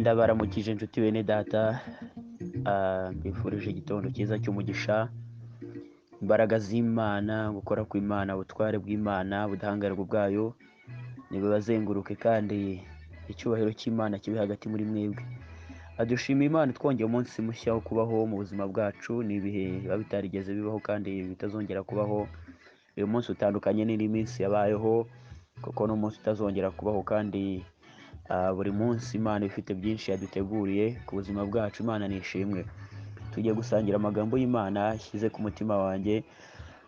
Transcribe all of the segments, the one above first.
Ndabaramukije inshuti bene data, mbifurije igitondo cyiza cy'umugisha, imbaraga z'Imana, gukora kw'Imana, ubutware bw'Imana, ubudahangarwa bwayo nibibazenguruke kandi icyubahiro cy'Imana kibe hagati muri mwebwe. Adushima Imana twongeye umunsi mushya wo kubaho mu buzima bwacu, ni ibihe biba bitarigeze bibaho kandi bitazongera kubaho. Uyu munsi utandukanye n'indi minsi yabayeho, kuko ni umunsi utazongera kubaho kandi buri munsi Imana ifite byinshi yaduteguriye ku buzima bwacu. Imana ni ishimwe. Tugiye gusangira amagambo y'Imana ashyize ku mutima wanjye.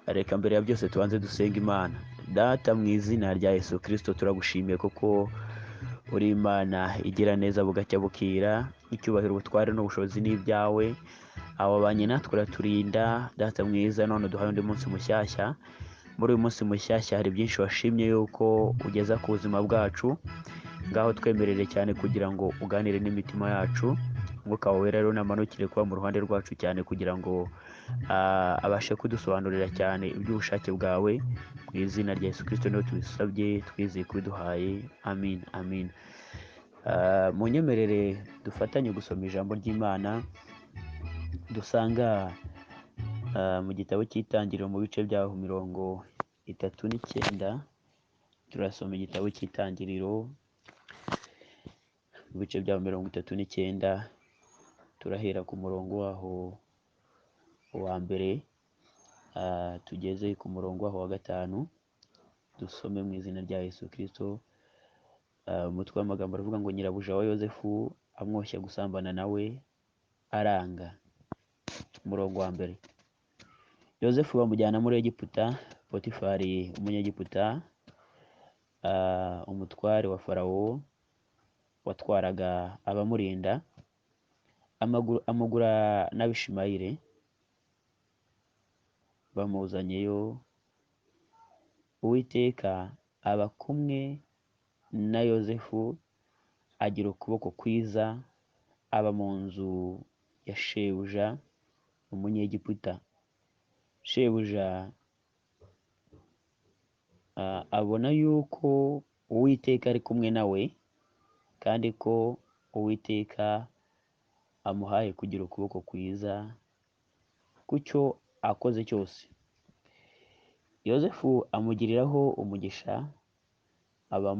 Reka mbere ya byose tubanze dusenga Imana. Data, mu izina rya Yesu Kristo turagushimiye kuko uri Imana igira neza bugacya bukira. Icyubahiro, ubutware n'ubushobozi ni ibyawe. Ababanye natwe uraturinda Data mwiza, none duhaye undi munsi mushyashya. Muri uyu munsi mushyashya hari byinshi washimye yuko ugeza ku buzima bwacu. Ngaho twemerere cyane kugira ngo uganire n'imitima yacu. Umwuka wawe rero namanukire kuba mu ruhande rwacu cyane kugira ngo abashe kudusobanurira cyane iby'ubushake bwawe. Mu izina rya Yesu Kristo niho tubisabye, twizeye kubiduhaye. Amin, amin. Munyemerere dufatanye gusoma ijambo ry'Imana dusanga mu gitabo cy'Itangiriro mu bice byaho 39. Turasoma igitabo cy'Itangiriro mu bice bya 39, turahera ku murongo waho wa mbere tugeze ku murongo waho wa 5. Dusome mu izina rya Yesu Kristo. Umutwe w'amagambo aravuga ngo nyirabuja wa Yosefu amwoshya gusambana nawe aranga. Umurongo wa mbere, Yosefu bamujyana muri Egiputa. Potifari umunyegiputa, umutware wa Farawo watwaraga abamurinda, amugura n'Abishimayeli bamuzanyeyo. Uwiteka aba kumwe na Yosefu, agira ukuboko kwiza, aba mu nzu ya shebuja umunyegiputa. Shebuja abona yuko Uwiteka ari kumwe nawe, kandi ko Uwiteka amuhaye kugira ukuboko kwiza kucyo akoze cyose. Yosefu amugiriraho umugisha, aba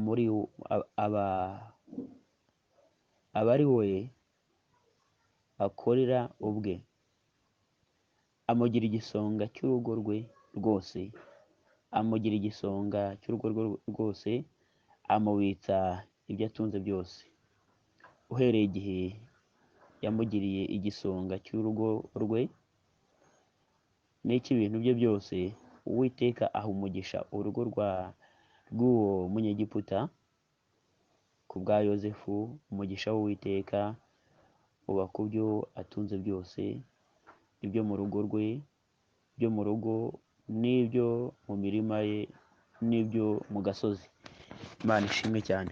ari we akorera ubwe, amugira igisonga cy'urugo rwe rwose, amugira igisonga cy'urugo rwe rwose, amubitsa ibyo atunze byose. Uhereye igihe yamugiriye igisonga cy'urugo rwe n'icy'ibintu bye byose, Uwiteka aha umugisha urugo rw'uwo munyegiputa ku bwa Yosefu. Umugisha w'Uwiteka uba ku byo atunze byose, ibyo mu rugo rwe, ibyo mu rugo n'ibyo mu mirima ye n'ibyo mu gasozi. Imana ishimwe cyane.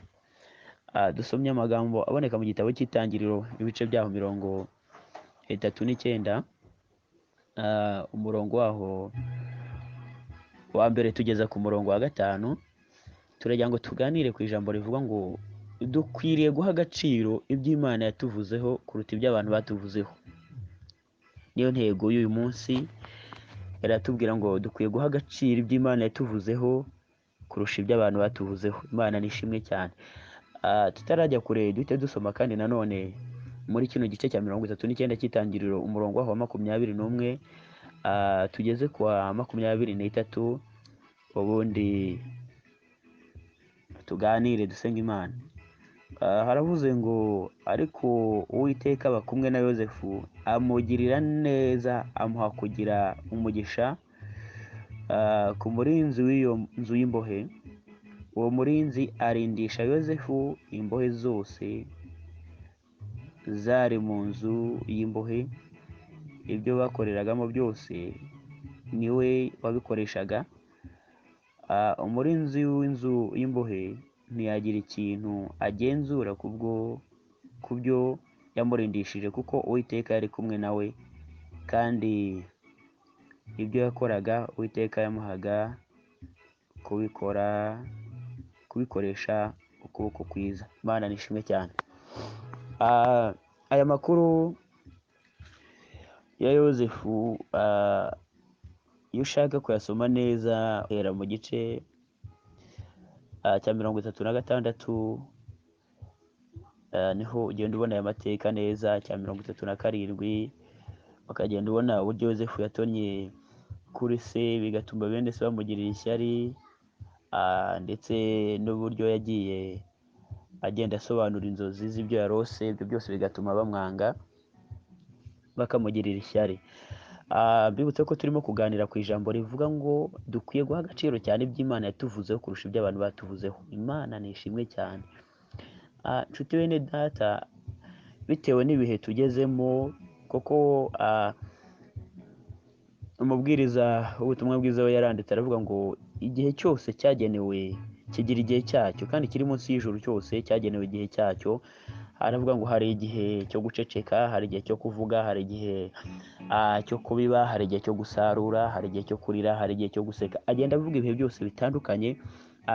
Dusomye amagambo aboneka mu gitabo cy'Itangiriro ibice byaho 39, umurongo waho wa mbere tugeza ku murongo wa 5. Turagira ngo tuganire ku ijambo rivuga ngo dukwiriye guha agaciro iby'Imana yatuvuzeho kuruta iby'abantu batuvuzeho. Niyo ntego y'uyu munsi, iratubwira ngo dukwiye guha agaciro iby'Imana yatuvuzeho kurusha iby'abantu batuvuzeho. Imana ni ishimwe cyane. Tutarajya kure duhite dusoma kandi nanone muri kino gice cya 39 cy'Itangiriro umurongo waho wa 21 tugeze kwa 23, ubundi tuganire dusenga Imana. Haravuze ngo ariko Uwiteka aba kumwe na Yosefu, amugirira neza, amuha kugira umugisha ku murinzi w'iyo nzu y'imbohe. Uwo murinzi arindisha Yosefu imbohe zose zari mu nzu y'imbohe, ibyo bakoreragamo byose niwe wabikoreshaga. Umurinzi w'inzu y'imbohe ntiyagira ikintu agenzura kubyo yamurindishije, kuko Uwiteka yari kumwe nawe, kandi ibyo yakoraga Uwiteka yamuhaga kubikoresha ukuboko kwiza. Imana ni ishimwe cyane. Aya makuru ya Yozefu, iyo ushaka kuyasoma neza uhera mu gice cya 36, niho ugenda ubona aya mateka neza, cya 37, ukagenda ubona uburyo Yozefu yatonye kuri se bigatuma bene se bamugirira ishyari, ndetse n'uburyo yagiye agenda asobanura inzozi z'ibyo yarose, ibyo byose bigatuma bamwanga bakamugirira ishyari. Mbibutse ko turimo kuganira ku ijambo rivuga ngo dukwiye guha agaciro cyane iby'Imana yatuvuzeho kurusha ibyo abantu batuvuzeho. Imana ni ishimwe cyane. Nshuti bene data, bitewe n'ibihe tugezemo, koko umubwiriza w'ubutumwa bwiza we yaranditse aravuga ngo igihe cyose cyagenewe kigira igihe cyacyo, kandi kiri munsi y'ijuru cyose cyagenewe igihe cyacyo. Aravuga ngo hari igihe cyo guceceka, hari igihe cyo kuvuga, hari igihe cyo kubiba, hari igihe cyo gusarura, hari igihe cyo kurira, hari igihe cyo guseka. Agenda avuga ibihe byose bitandukanye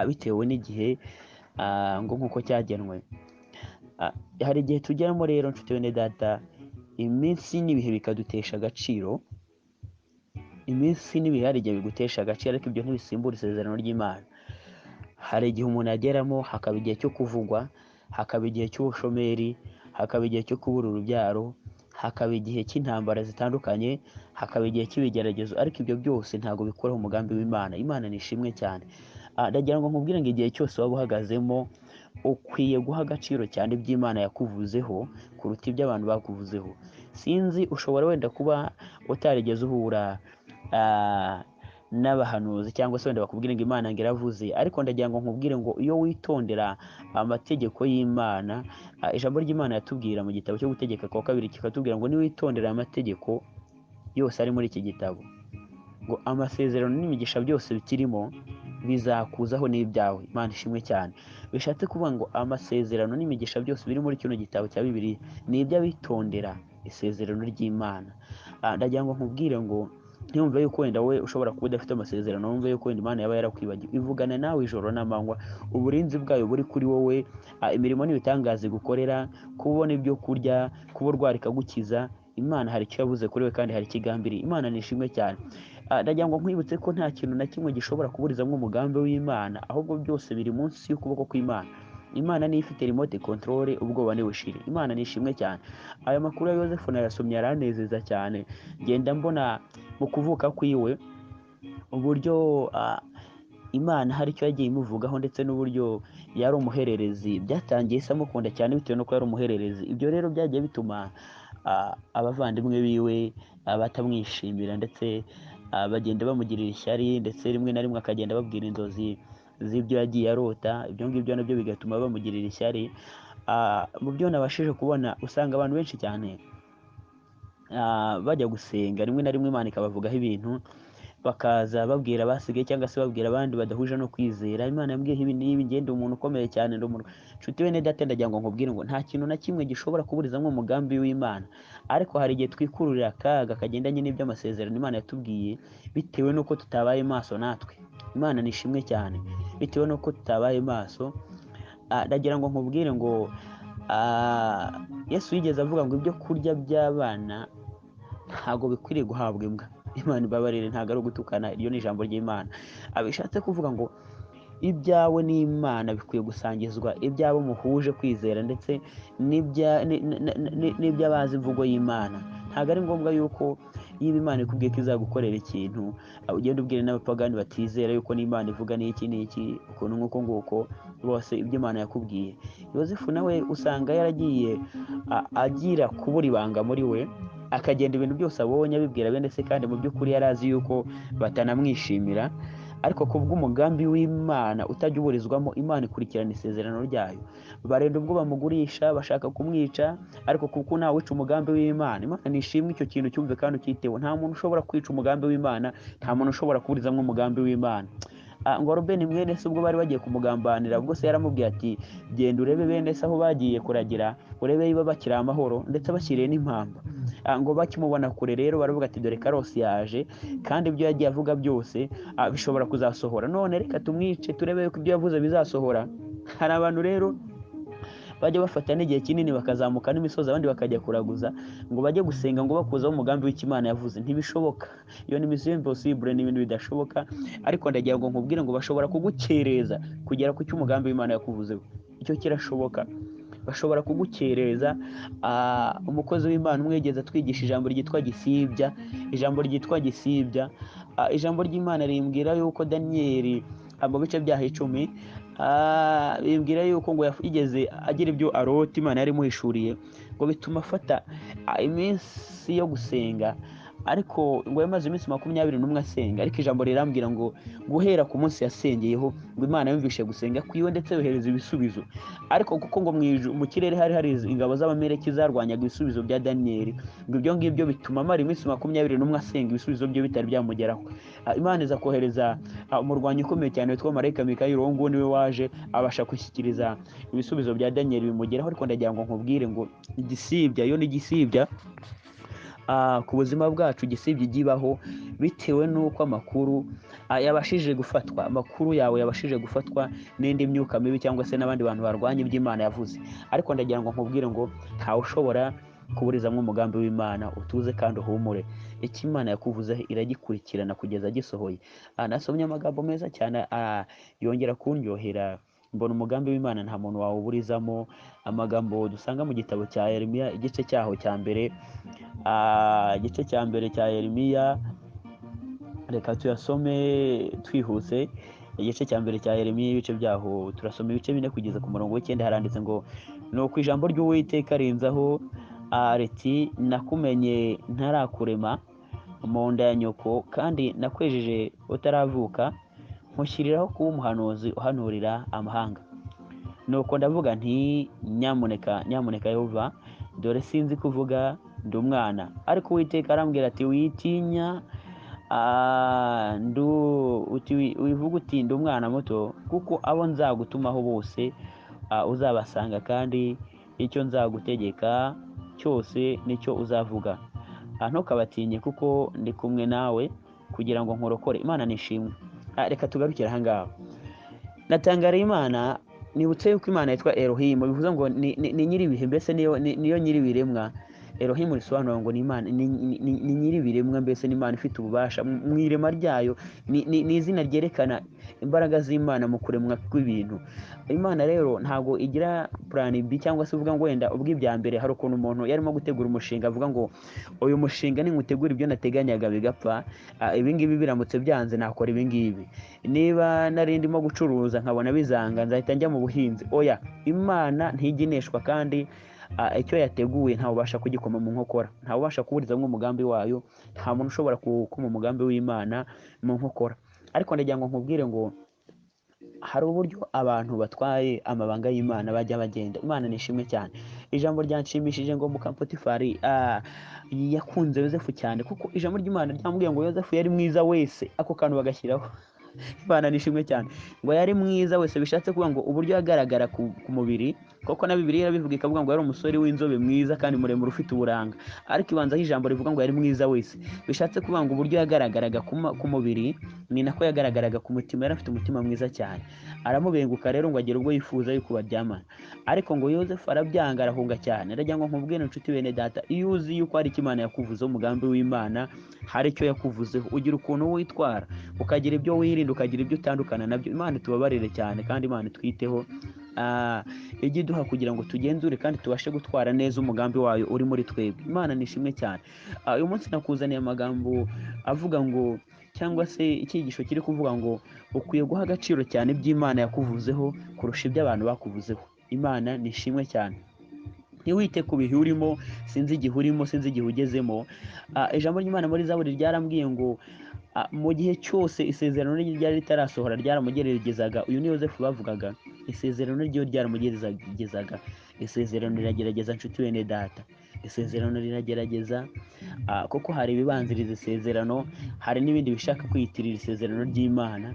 bitewe n'igihe ngo nk'uko cyagenwe. Hari igihe tugeramo rero nshuti bene data, iminsi n'ibihe bikadutesha agaciro. Iminsi n'ibihe hari igihe bigutesha agaciro, ariko ibyo ntibisimbura isezerano ry'Imana. Hari igihe umuntu ageramo hakaba igihe cyo kuvugwa, hakaba igihe cy'ubushomeri, hakaba igihe cyo kubura urubyaro, hakaba igihe cy'intambara zitandukanye, hakaba igihe cy'ibigeragezo, ariko ibyo byose ntabwo bikuraho umugambi w'Imana. Imana ni ishimwe cyane. Ndagira ngo nkubwire ngo igihe cyose waba uhagazemo ukwiye guha agaciro cyane iby'Imana yakuvuzeho kuruta ibyo abantu bakuvuzeho. Sinzi, ushobora wenda kuba utarigeze uhura n'abahanuzi cyangwa se wenda bakubwire ngo Imana ngo iravuze, ariko ndagira ngo nkubwire ngo iyo witondera amategeko y'Imana, ijambo ry'Imana yatubwira mu gitabo cyo Gutegeka kwa kabiri kikatubwira ngo niwitondera amategeko yose ari muri iki gitabo, ngo amasezerano n'imigisha byose bikirimo bizakuzaho n'ibyawe. Imana ishimwe cyane. Bishatse kuvuga ngo amasezerano n'imigisha byose biri muri kino gitabo cya Bibiliya ni iby'abitondera isezerano ry'Imana. Ndagira ngo nkubwire ngo ntiwumve yuko wenda we ushobora kuba udafite amasezerano, wumve yuko wenda Imana yaba yarakwibagiwe. Ivugana nawe ijoro n'amanywa, uburinzi bwayo buri kuri wowe, imirimo n'ibitangaza igukorera, kubona ibyo kurya, kuba urwara ikagukiza. Imana hari icyo yavuze kuri we kandi hari ikigambiriye. Imana ni ishimwe cyane. Ndagira ngo nkwibutse ko nta kintu na kimwe gishobora kuburizamo umugambi w'Imana, ahubwo byose biri munsi y'ukuboko kw'Imana. Imana niyo ifite remote control, ubwoba ntibushire. Imana ni ishimwe cyane. Aya makuru ya Yozefu nayasomye aranezeza cyane. Ngenda mbona mu kuvuka kwiwe uburyo Imana hari icyo yagiye imuvugaho, ndetse n'uburyo yari umuhererezi. Byatangiye se amukunda cyane bitewe n'uko yari umuhererezi. Ibyo rero byagiye bituma abavandimwe biwe batamwishimira, ndetse bagenda bamugirira ishyari, ndetse rimwe na rimwe akagenda ababwira inzozi z'ibyo yagiye arota. Ibyo ngibyo nabyo bigatuma bamugirira ishyari. Mu byo nabashije kubona, usanga abantu benshi cyane bajya gusenga, rimwe na rimwe Imana ikabavugaho ibintu, bakaza babwira abasigaye cyangwa se babwira abandi badahuje no kwizera. Imana yambwiye ibi n'ibi, ngende umuntu ukomeye cyane, ndi umuntu. Nshuti bene data, ndagira ngo nkubwire ngo nta kintu na kimwe gishobora kuburizamo umugambi w'Imana, ariko hari igihe twikururira akaga kagendanye n'iby'amasezerano Imana yatubwiye bitewe n'uko tutabaye maso natwe. Imana ni ishimwe cyane bitewe n'uko tutabaye maso. Ndagira ngo nkubwire ngo Yesu yigeze avuga ngo ibyo kurya by'abana ntabwo bikwiriye guhabwa imbwa. Imana ibabarire, ntabwo ari ugutukana, iryo ni ijambo ry'Imana. Bishatse kuvuga ngo ibyawe n'Imana bikwiye gusangizwa ibyawe muhuje kwizera, ndetse n'iby'abazi imvugo y'Imana. Ntabwo ari ngombwa yuko niba Imana ikubwiye ko izagukorera ikintu, ugenda ubwire n'abapagani batizera yuko n'Imana ivuga n'iki n'iki, ukuntu nk'uko nguko bose ibyo Imana yakubwiye. Yozefu nawe usanga yaragiye agira kubura ibanga muri we, akagenda ibintu byose abonye abibwira bene se, kandi mu by'ukuri yari azi yuko batanamwishimira, ariko kubw'umugambi w'Imana utajya uburizwamo, Imana ikurikirana isezerano ryayo. Barenda ubwo bamugurisha bashaka kumwica, ariko kuko ntawe wica umugambi w'Imana. Imana nishimwe, icyo kintu cyumve kandi ukiteho. Nta muntu ushobora kwica umugambi w'Imana, nta muntu ushobora kuburizamo umugambi w'Imana. Ngo Rubeni mwene se ubwo bari bagiye kumugambanira, ubwo se yaramubwiye ati genda urebe bene se aho bagiye kuragira, urebe niba bakiri amahoro, ndetse bashyiriye n'impamba. Ngo bakimubona kure rero baravuga ati dore Karosi yaje, kandi ibyo yagiye avuga byose bishobora kuzasohora, none reka tumwice turebe ko ibyo yavuze bizasohora. Hari abantu rero Bajya bafata n'igihe kinini bakazamuka n'imisozi, abandi bakajya kuraguza ngo bajye gusenga ngo bakuzeho umugambi w'Imana yavuze. Ntibishoboka, iyo ni mission impossible, ni ibintu bidashoboka. Ariko ndagira ngo nkubwire ngo bashobora kugukereza kugera ku cyo umugambi w'Imana yakuvuzeho. Icyo kirashoboka, bashobora kugukereza. Umukozi w'Imana umwegeza atwigisha ijambo ryitwa gisibya, ijambo ryitwa gisibya. Ijambo ry'Imana rimbwira yuko Daniyeli mu bice byaho 10 bimbwira yuko ngo yigeze agira ibyo arota Imana yari imuhishuriye, ngo bituma afata iminsi yo gusenga, ariko ngo yamaze iminsi 21 asenga. Ariko ijambo rirambwira ngo guhera ku munsi yasengeyeho ngo Imana yumvishe gusenga kwiwe ndetse yohereza ibisubizo. Ariko kuko ngo mu kirere hari hari ingabo z'Abameleki zarwanyaga ibisubizo bya Daniyeli, ngo ibyo ngibyo bituma amara iminsi 21 asenga ibisubizo bye bitari byamugeraho. Imana iza kohereza umurwanyi ukomeye cyane witwa Marayika Mikayeli, uwo nguwo niwe waje abasha gushyikiriza ibisubizo bya Daniyeli bimugeraho. Ariko ndagira ngo nkubwire ngo igisibya, iyo ni igisibya ku buzima bwacu, gisibye igibaho bitewe n'uko amakuru yabashije gufatwa, amakuru yawe yabashije gufatwa n'indi myuka mibi cyangwa se n'abandi bantu barwanya ibyo Imana yavuze. Ariko ndagira ngo nkubwire ngo ntawe ushobora kuburizamo umugambi w'Imana, utuze kandi uhumure. Icyo Imana yakuvuzeho iragikurikirana kugeza gisohoye. Nasomye amagambo meza cyane yongera kundyohera, mbona umugambi w'Imana nta muntu wawuburizamo. Amagambo dusanga mu gitabo cya Yeremiya, igice cyaho cya mbere, igice cya mbere cya Yeremiya, reka tuyasome twihuse. Igice cya mbere cya Yeremiya, ibice byaho turasoma ibice 4 kugeza ku murongo w'9. Haranditse ngo nuko ijambo ry'Uwiteka rinzaho riti nakumenye ntarakurema mu nda ya nyoko, kandi nakwejeje utaravuka, nkushyiriraho kuba umuhanuzi uhanurira amahanga. Nuko ndavuga nti nyamuneka, nyamuneka Yehova, dore sinzi kuvuga, ndi umwana. Ariko Uwiteka arambwira ati witinya, wivuga uti ndi umwana muto, kuko abo nzagutumaho bose uzabasanga, kandi icyo nzagutegeka cyose nicyo uzavuga. Ntukabatinye, kuko ndi kumwe nawe kugira ngo nkurokore. Imana nishimwe. Reka tugarukire aha ngaha. Natangariye Imana, nibutse yuko Imana yitwa Elohim, bivuze ngo ni nyir'ibihe, mbese niyo nyir'ibiremwa. Elohim risobanura ngo ni Imana, ni nyir'ibiremwa, mbese ni Imana ifite ububasha mu irema ryayo. Ni izina ryerekana imbaraga z'Imana mu kuremwa kw'ibintu. Imana rero ntago igira plan B, cyangwa se uvuga ngo wenda ubw'ibya mbere. Hari ukuntu umuntu yarimo gutegura umushinga avuga ngo uyu mushinga ningutegura ibyo nateganyaga bigapfa, ibi ngibi biramutse byanze nakora ibi ngibi, niba nari ndimo gucuruza nkabona bizanga nzahita njya mu buhinzi. Oya, Imana ntigineshwa, kandi icyo yateguye ntawe ubasha kugikoma mu nkokora, ntawe ubasha kuburizamo umugambi wayo, nta muntu ushobora gukoma umugambi w'Imana mu nkokora. Ariko ndagira ngo nkubwire ngo hari uburyo abantu batwaye amabanga y'Imana bajya bagenda. Imana nishimwe cyane. Ijambo ryanshimishije ngo muka Potifari yakunze Yozefu cyane, kuko ijambo ry'Imana ryambwiye ngo Yozefu yari mwiza wese. Ako kantu bagashyiraho. Imana nishimwe cyane, ngo yari mwiza wese, bishatse kuvuga ngo uburyo yagaragara ku mubiri, koko na Bibiliya irabivuga ikavuga ngo yari umusore w'inzobe mwiza kandi muremure ufite uburanga. Ariko ibanzaho ijambo rivuga ngo yari mwiza wese, bishatse kuvuga ngo uburyo yagaragaraga ku mubiri ni nako yagaragaraga ku mutima. Yari afite umutima mwiza cyane. Aramubenguka rero ngo agere ubwo yifuza yuko baryamana, ariko ngo Yozefu arabyanga, arahunga cyane. Ndagira ngo nkubwire inshuti bene data, iyo uzi yuko hari icyo Imana yakuvuzeho, umugambi w'Imana hari icyo yakuvuzeho, ugira ukuntu witwara, ukagira ibyo wirinda, ukagira ibyo utandukana nabyo. Imana itubabarire cyane, kandi Imana itwiteho, ijye iduha kugira ngo tugenzure kandi tubashe gutwara neza umugambi wayo uri muri twebwe. Imana nishimwe cyane. Uyu munsi nakuzaniye amagambo avuga ngo, cyangwa se icyigisho kiri kuvuga ngo ukwiye guha agaciro cyane iby'Imana yakuvuzeho kurusha ibyo abantu bakuvuzeho. Imana nishimwe cyane. Ntiwite ku bihe urimo, sinzi igihe urimo, sinzi igihe ugezemo. Ijambo ry'Imana muri Zaburi ryarambwiye ngo mu gihe cyose isezerano ryari ritarasohora ryaramugeregezaga. Uyu ni Yozefu bavugaga, isezerano ryo ryaramugeregezaga. Isezerano riragerageza nshuti bene data, isezerano riragerageza, kuko hari ibibanziriza isezerano, hari n'ibindi bishaka kwiyitirira isezerano ry'Imana,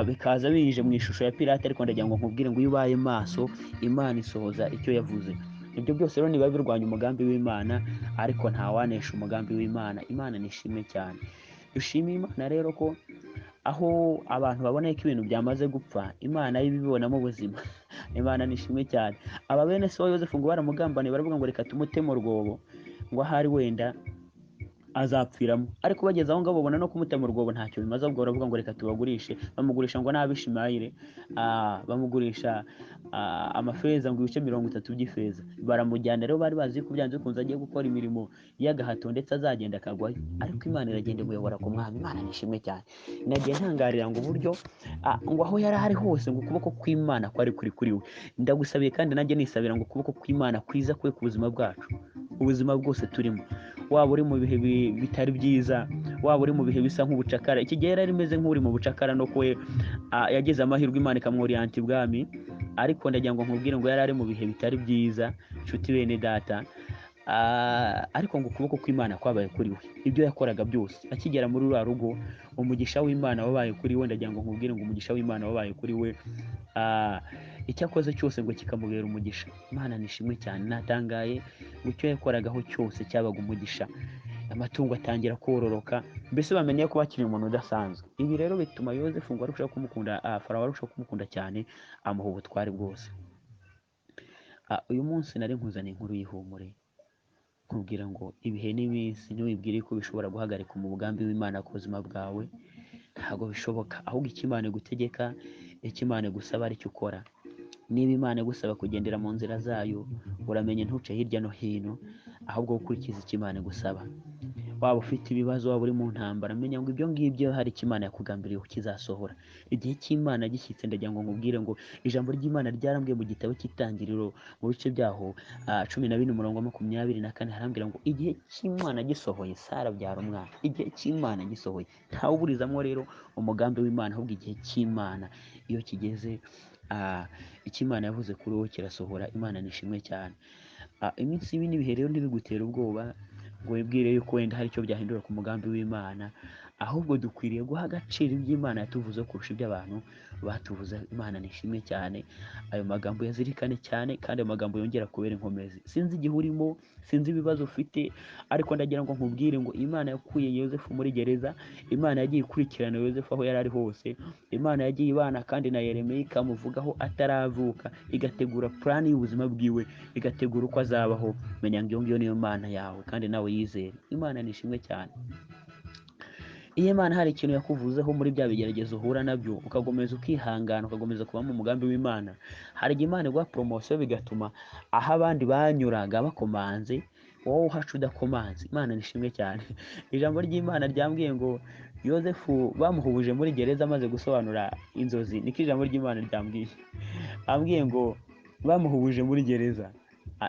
bikaza bije mu ishusho ya Pirate. Ariko ndagira ngo nkubwire ngo iyo ubaye maso, Imana isohoza icyo yavuze. Ibyo byose rero niba birwanya umugambi w'Imana, ariko ntawanesha umugambi w'Imana. Imana nishimwe cyane. Dushimiye Imana rero ko Aho abantu babona ko ibintu byamaze gupfa, Imana yo ibibonamo ubuzima. Imana nishimwe cyane. Aba bene se wa Yozefu ngo baramugambaniye, baravuga ngo reka tumute mu rwobo, ngo ahari wenda azapfiramo. Ariko bageze aho ngaho babona no kumuta mu rwobo ntacyo bimaze, ahubwo baravuga ngo reka tubagurishe. Bamugurisha ngo n'Abishimayire, bamugurisha amafeza ngo ibice 30 by'ifeza. Baramujyana rero, bari bazi ko byanze bikunze agiye gukora imirimo y'agahato ndetse azagenda akagwayo, ariko Imana iragenda imuyobora ku mwami. Imana nishimwe cyane. Nagiye ntangarira ngo uburyo ngo aho yari ari hose ngo ukuboko kw'Imana kwari kuri kuri we. Ndagusabiye kandi nanjye nisabira ngo ukuboko kw'Imana kwiza kwe ku buzima bwacu, ubuzima bwose turimo. Waba uri mu bihe bitari byiza, waba uri mu bihe bisa nk'ubucakara. Iki gihe yari ameze nk'uri mu bucakara, no kwe yagize amahirwe Imana ikamworiyanta ibwami, ariko ndagira ngo nkubwire ngo yari ari mu bihe bitari byiza, nshuti bene data. Ariko ngo ukuboko kw'Imana kwabaye kuri we, ibyo yakoraga byose akigera muri ruriya rugo, umugisha w'Imana wabaye kuri we. Ndagira ngo nkubwire ngo umugisha w'Imana wabaye kuri we, icyo akoze cyose ngo kikamubera umugisha. Imana nishimwe cyane. Natangaye ngo icyo yakoragaho cyose cyabaga umugisha, amatungo atangira kororoka, mbese bamenye ko bakiri umuntu udasanzwe. Ibi rero bituma Yozefu ngo arushaho kumukunda, Farawo arushaho kumukunda cyane, amuha ubutware bwose. Uyu munsi nari nkuzaniye inkuru y'ihumure, nkubwira ngo ibihe n'iminsi ntiwibwire ko bishobora guhagarika umugambi w'Imana ku buzima bwawe, ntabwo bishoboka. Ahubwo icyo Imana igutegeka, icyo Imana igusaba aricyo ukora. Niba Imana igusaba kugendera mu nzira zayo, uramenye ntuce hirya no hino, ahubwo ukurikize icyo Imana igusaba. Waba ufite ibibazo, waba uri mu ntambara, menya ngo ibyo ngibyo hari icyo Imana yakugambiriye kizasohora. Igihe cy'Imana gishyitse, ndagira ngo nkubwire ngo ijambo ry'Imana ryarambwiye mu gitabo cy'Itangiriro mu bice byaho 14 umurongo wa 24, harambwira ngo igihe cy'Imana gisohoye Sara abyara umwana. Igihe cy'Imana gisohoye, ntawuburizamo rero umugambi w'Imana, ahubwo igihe cy'Imana iyo kigeze, icyo Imana yavuze kuri wowe kirasohora. Imana nishimwe cyane. Iminsi ibi n'ibihe rero ntibigutere ubwoba ngo wibwire yuko wenda hari icyo byahindura ku mugambi w'Imana, ahubwo dukwiriye guha agaciro iby'Imana yatuvuze kurusha iby'abantu batuvuze. Imana nishimwe cyane. Ayo magambo yazirikane cyane, kandi ayo magambo yongera kubera inkomezi. Sinzi igihe urimo, sinzi ibibazo ufite, ariko ndagira ngo nkubwire ngo Imana yakuye Yozefu muri gereza, Imana yagiye ikurikirana Yozefu aho yari ari hose, Imana yagiye ibana kandi na Yeremiya ikamuvugaho ataravuka, igategura plani y'ubuzima bwiwe, igategura uko azabaho. Menya ngo iyo ngiyo niyo Mana yawe, kandi nawe yizere. Imana nishimwe cyane. Iyo Imana hari ikintu yakuvuzeho muri bya bigeragezo uhura nabyo, ukakomeza ukihangana, ukakomeza kuba mu mugambi w'Imana, hari igihe Imana iguha poromosiyo bigatuma aho abandi banyuraga bakomanze, wowe uhaca udakomanze. Imana nishimwe cyane. Ijambo ry'Imana ryambwiye ngo Yozefu bamuhubuje muri gereza amaze gusobanura inzozi. Niko ijambo ry'Imana ryambwiye, ambwiye ngo bamuhubuje muri gereza.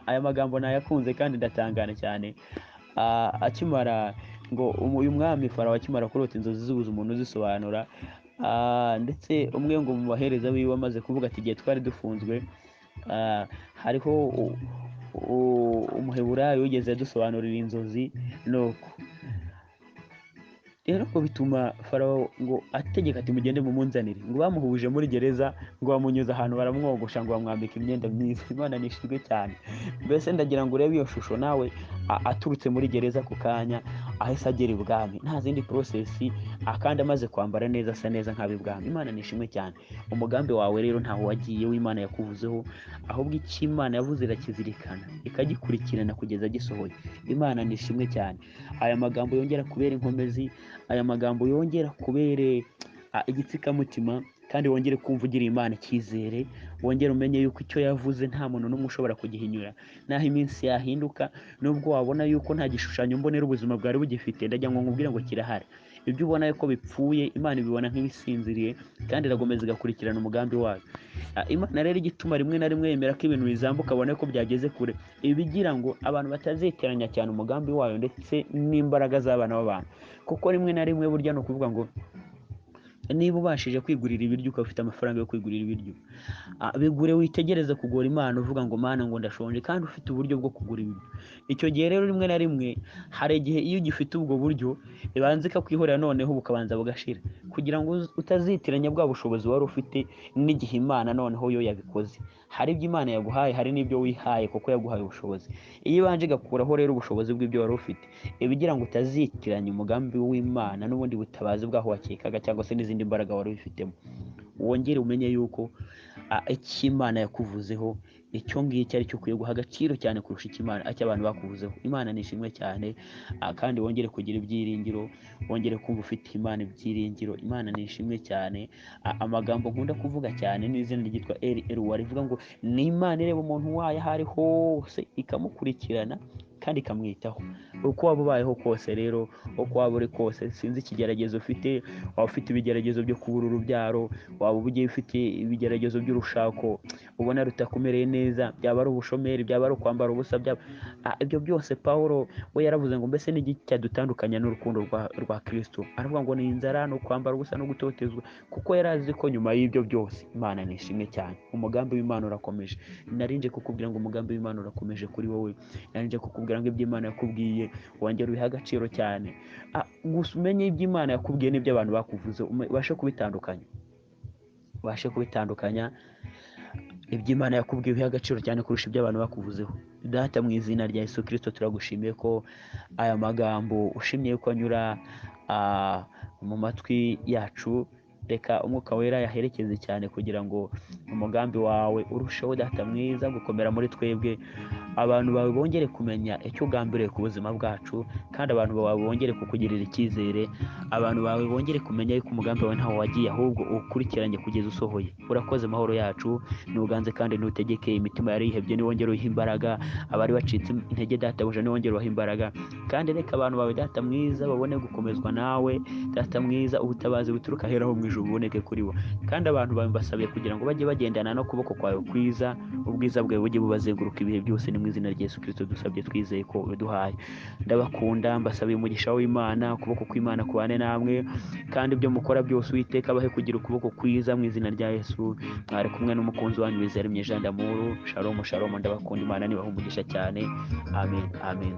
Aya magambo nayakunze kandi ndatangana cyane. Akimara ngo uyu mwami Farawo akimara kurota inzozi z'ubuze umuntu uzisobanura, ndetse umwe ngo mu bahereza biwe amaze kuvuga ati igihe twari dufunzwe, hariho umuheburayo wigeze adusobanurira inzozi. Nuko rero ngo bituma Farawo ngo ategeka ati mugende mumunzanire. Ngo bamuhubuje muri gereza, ngo bamunyuze ahantu baramwogosha, ngo bamwambika imyenda myiza. Imana nishimwe cyane. Mbese ndagira ngo urebe iyo shusho nawe, aturutse muri gereza ako kanya ahise agera ibwami, nta zindi process, akandi amaze kwambara neza, asa neza nk'ab'ibwami. Imana nishimwe cyane. Umugambi wawe rero ntaho wagiye w'Imana yakuvuzeho, ahubwo icyo Imana yavuze irakizirikana, ikagikurikirana kugeza gisohoye. Imana nishimwe cyane. Aya magambo yongera kubera inkomezi, aya magambo yongera kubere igitsikamutima, kandi wongere kumva ugira Imana icyizere, wongere umenye yuko icyo yavuze nta muntu n'umwe ushobora kugihinyura. Naho iminsi yahinduka, nubwo wabona yuko nta gishushanyo mbonera ubuzima bwari bugifite, ndagira ngo nkubwire ngo kirahari. Ibyo ubona yuko bipfuye, Imana ibibona nk'ibisinziriye, kandi irakomeza igakurikirana umugambi wayo. Imana rero igituma rimwe na rimwe yemera ko ibintu bizambuka, abone ko byageze kure, ibigira ngo abantu bataziteranya cyane umugambi wayo ndetse n'imbaraga z'abana b'abantu. Kuko rimwe na rimwe burya ni ukuvuga ngo niba ubashije kwigurira ibiryo, ukaba ufite amafaranga yo kwigurira ibiryo, bigure, witegereze kugura Imana uvuga ngo Mana ngo ndashonje, kandi ufite uburyo bwo kugura ibiryo. Icyo gihe rero rimwe na rimwe hari igihe iyo ugifite ubwo buryo ibanza ikakwihorera, noneho bukabanza bugashira, kugira ngo utazitiranya bwa bushobozi wari ufite n'igihe Imana noneho yo yabikoze. Hari ibyo Imana yaguhaye, hari n'ibyo wihaye kuko yaguhaye ubushobozi. Iyo ibanje igakuraho rero ubushobozi bw'ibyo wari ufite, ibigira ngo utazitiranya umugambi w'Imana n'ubundi butabazi bw'aho wakekaga cyangwa se n'izindi izindi mbaraga wari ubifitemo. Wongere umenye yuko icyo Imana yakuvuzeho icyo ngicyo ari cyo ukwiye guha agaciro cyane kurusha icyo Imana icyo abantu bakuvuzeho. Imana ni ishimwe cyane, kandi wongere kugira ibyiringiro, wongere kumva ufite Imana ibyiringiro. Imana ni ishimwe cyane. Amagambo nkunda kuvuga cyane ni izina ryitwa El Eloi, rivuga ngo ni Imana ireba umuntu wayo aho ari hose ikamukurikirana kandi ikamwitaho. Uko waba ubayeho kose rero, uko waba uri kose, sinzi ikigeragezo ufite, waba ufite ibigeragezo byo kubura urubyaro, waba ugiye ufite ibigeragezo by'urushako ubona rutakumereye neza, byaba ari ubushomeri, byaba ari ukwambara ubusa, byaba ibyo byose. Pawulo we yaravuze ngo mbese ni iki cyadutandukanya n'urukundo rwa Kristo? Aravuga ngo ni inzara no kwambara ubusa no gutotezwa, kuko yari azi ko nyuma y'ibyo byose Imana ni ishimwe cyane. Umugambi w'Imana urakomeje. Narinje kukubwira ngo umugambi w'Imana urakomeje kuri wowe. Narinje kukubwira ngo ibyo Imana yakubwiye wongere ubihe agaciro cyane. Gusa umenye ibyo Imana yakubwiye n'ibyo abantu bakuvuze, ubashe kubitandukanya, ubashe kubitandukanya. Ibyo Imana yakubwiye ubihe agaciro cyane kurusha ibyo abantu bakuvuzeho. Data, mu izina rya Yesu Kristo, turagushimiye ko aya magambo ushimye ko anyura mu matwi yacu. Reka Umwuka Wera yaherekeze cyane kugira ngo umugambi wawe urusheho, Data mwiza, gukomera muri twebwe. Abantu bawe bongere kumenya icyo ugambiriye ku buzima bwacu, kandi abantu bawe bongere kukugirira icyizere. Abantu bawe bongere kumenya yuko umugambi wawe ntaho wagiye, ahubwo uwukurikiranye kugeza usohoye. Urakoze mahoro yacu, nuganze kandi ntutegeke. Imitima yari yihebye niwongere uyihe imbaraga, abari bacitse intege Databuja niwongere ubahe imbaraga. Kandi reka abantu bawe, Data mwiza, babone gukomezwa nawe, Data mwiza, ubutabazi buturuka ahera ho mu ijuru buboneke kuri bo. Kandi abantu bawe mbasabiye kugira ngo bajye bagendana no kuboko kwawe kwiza, ubwiza bwawe bujye bubazenguruka ibihe byose. Ni mu izina rya Yesu Kristo dusabye twizeye ko uduhaye. Ndabakunda, mbasabiye umugisha w'Imana, ukuboko kw'Imana kubane namwe, kandi ibyo mukora byose Uwiteka abahe kugira ukuboko kwiza mu izina rya Yesu. Mwari kumwe n'umukunzi wanyu Biziyaremye Jean d'Amour. Shalom, shalom, ndabakunda. Imana nibahe umugisha cyane. Amen, amen.